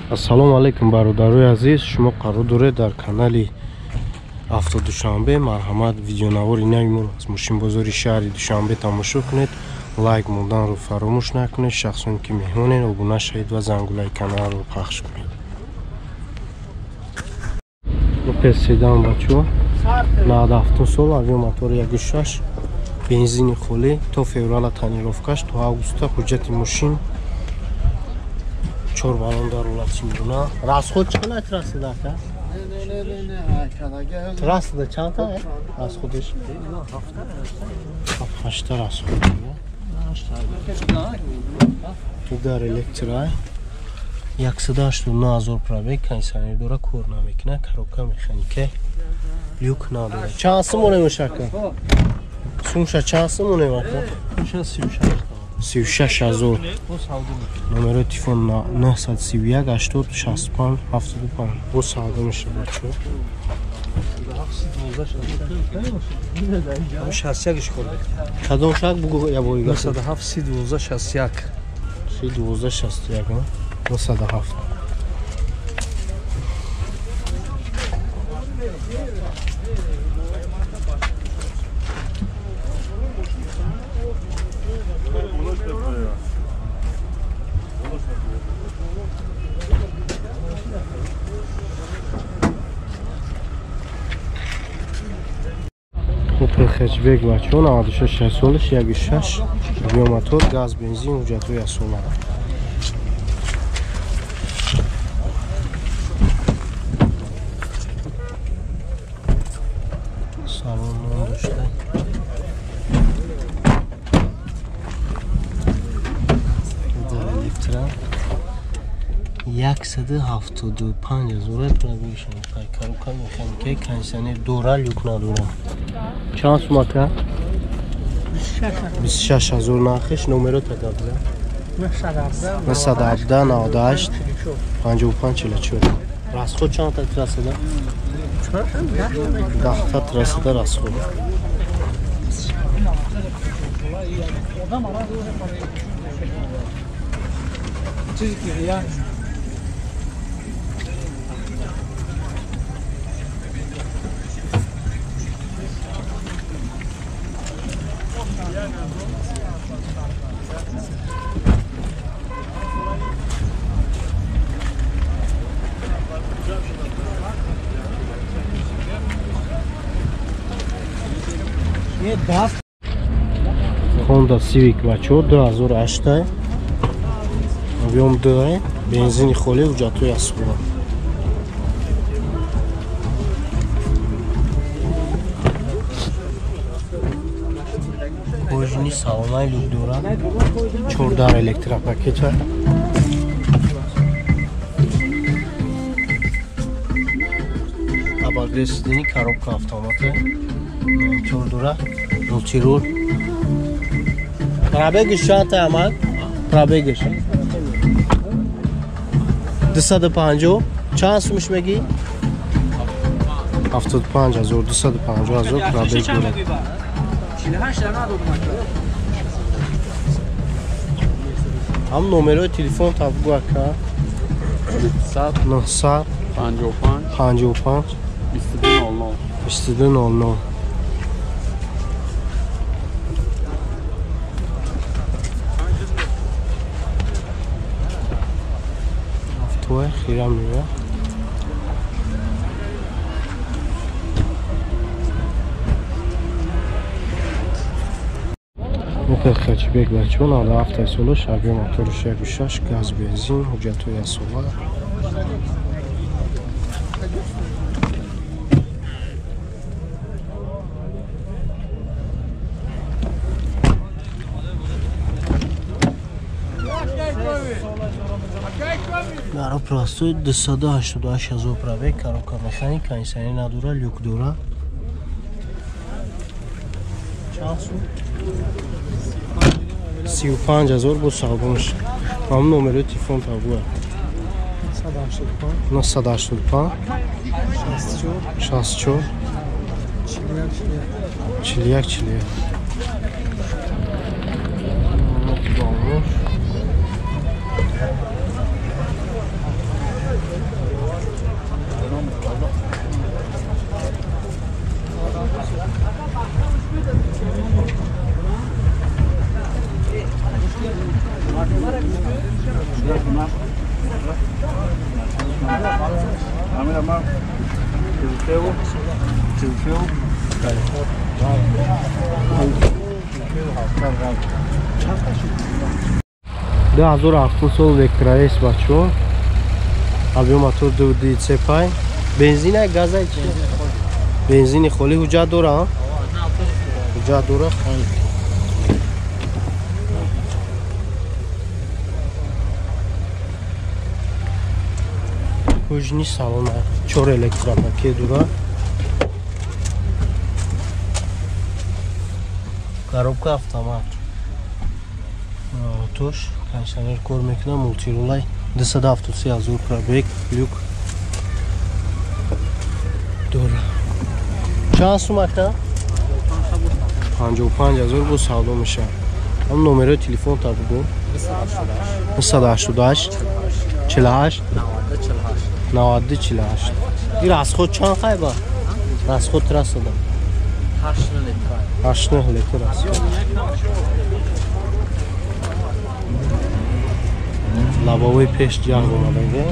Ассалому алайкум бародарои азиз, шумо қарор доред дар канали Авто Душанбе. Марҳамат, видеонавори навимон аз мошинбозори шаҳри Душанбе тамошо кунед. Лайк монданро фаромӯш накунед. Шахсоне ки меҳмонед, обуна шавед ва зангулаи каналро пахш кунед. Опел седан бачо 97 сол, авиомотор 1.6, бензини холӣ, то феврала тонировкаш, то августа ҳуҷҷати мошин, 4 баллон дар ҳолати миёна. Расход чӣ қадар трассада ака? Трассада чанд та расходиш? 7-8 расход. Дар электро 189 ҳазор пробег, кондиционер дора, кор намекунад, коробка механика, люк надорад. Чанд сум монем ака? Сумша чанд сум монем ака? 36 ҳазор. Номерои телефон 931 80 65 75. Бо савдо мешавад бачо. Кадом шак бугу я бори гап? 97 12 61. 12 61, 907. Опел хэтчбек бачо 96 солаш, 1.6 авиомотор, газ, бензин, ҳуҷҷатҳои асола. Салон ном дошта. Дар электро 175 ҳазор пробегшон. Коробка механика, кондиционер дора, люк надора. Чанд сум ака? 26 ҳазор нархиш. Номеро тагабза 917 98 55 44. Расход чанд та трассада? 10 та трассада расход. Honda Civic бачо 2008, объем 2, бензини холӣ, ҳуҷҷатҳои асола. Кожини салонаи люк дора, 4 электропакета. Обогрев сидений, коробка автомата, монитор дора, мультирул. Пробегиш чанд та амак? Пробегиш 250. Чанд сумиш мегӣ? 75 ҳазор, 250 ҳазор пробег дорад. Ҳам номерои телефон та бугу ака? 955 55 22 00 22 00. Автоe хира мева. Опел хэтчбек бачо 97 солаш, объем моториш 1.6, газ, бензин, ҳуҷҷатҳои асола. Даро простой 288 ҳазор пробег, коробка механик, кондиционер надора, люк дора. Чанд сум? 35 ҳазор бо савдо мешавад. Ҳам номерои телефон та бугу. 985 64 41 41. Ду 2007 сол Vectra S бачо. Объем мотор 2 цепай. Бензина газай чи? Бензини холӣ ҳуҷҷат дора? Ҳуҷҷат дора. Кожни салона 4 электропакет дора. Коробка автомат. Тош кондиционер кор мекунад, мултирулай 273 ҳазор пробег, люк дора. Чанд сум ака? 55 ҳазор бо савдо мешавад. Ҳам номерои телефон та бугӯ. 988 48 92 48. Ин расход чанд хайба? Расход расода. 8 литр расход. Лабовой пеш ҷанг омадаги.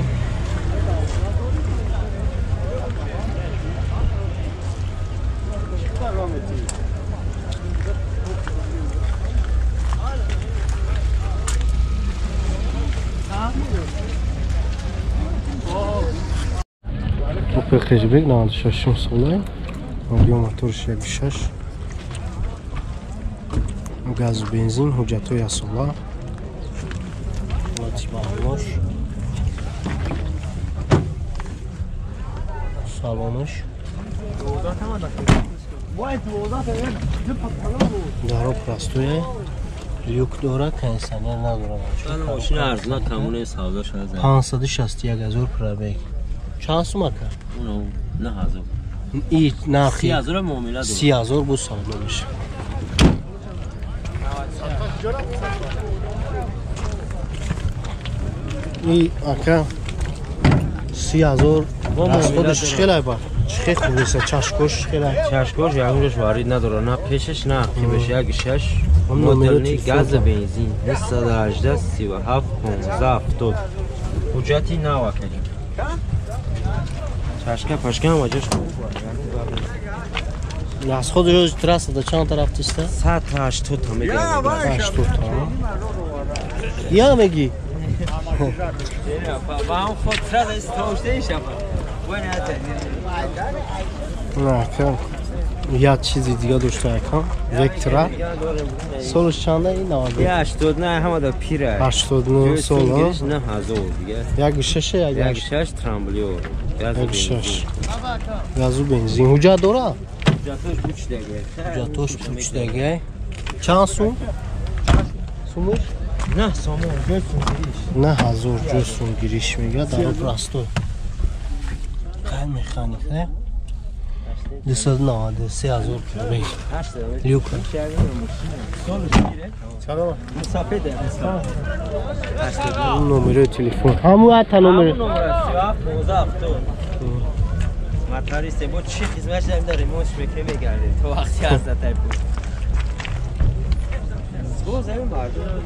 Opel Hatchback 96 сола, объем моторш 1.6, газу бензин, ҳуҷҷатҳои асола. Балош салонаш даро простое, люк дора, кондиционер надора. 561 ҳазор пробег. Чанд сум ака? И нархи 30 ҳазор бо савдо мешавад. И ака 30 ҳазор расходаш чӣ хелай ба? Чӣ хел хуб нест? Чашкош чӣ хелай? Чашкош ягонаш варид надора, на пешаш, на ақибаш, 1.6 моторни газ бензин 918 37 15 70. Ҳуҷҷати нав ака. Чашка пашка ҳама ҷош хуб. Расходаш трасса да чанд тараф тиста? 180 та мегардад. 80 та. Я меги. Я чизи дига дошта якам. Вектра. Солаш чанда ин 89 ҳама да пира. 89 сол. 9000 дига. 1.6 1.6 трамблиор. 1.6. Газу бензин. Ҳуҷҷат дора? Ҳуҷҷатош пучдага. Ҳуҷҷатош пучдага. Чанд сум? Сумуш? 9 сомон ҷой сумгириш. 9000 ҷой сумгириш мега дар простой. Қай механик, не? 293 ҳазор пробег. Люк. Салом. Мусафеде. Номерои телефон. Ҳаму ата номер. 37 15 70. Мотористе бо чӣ хизмат дорем дар ремонт мекунем мегардем. То вақти аз натай буд. Гӯзем мардум.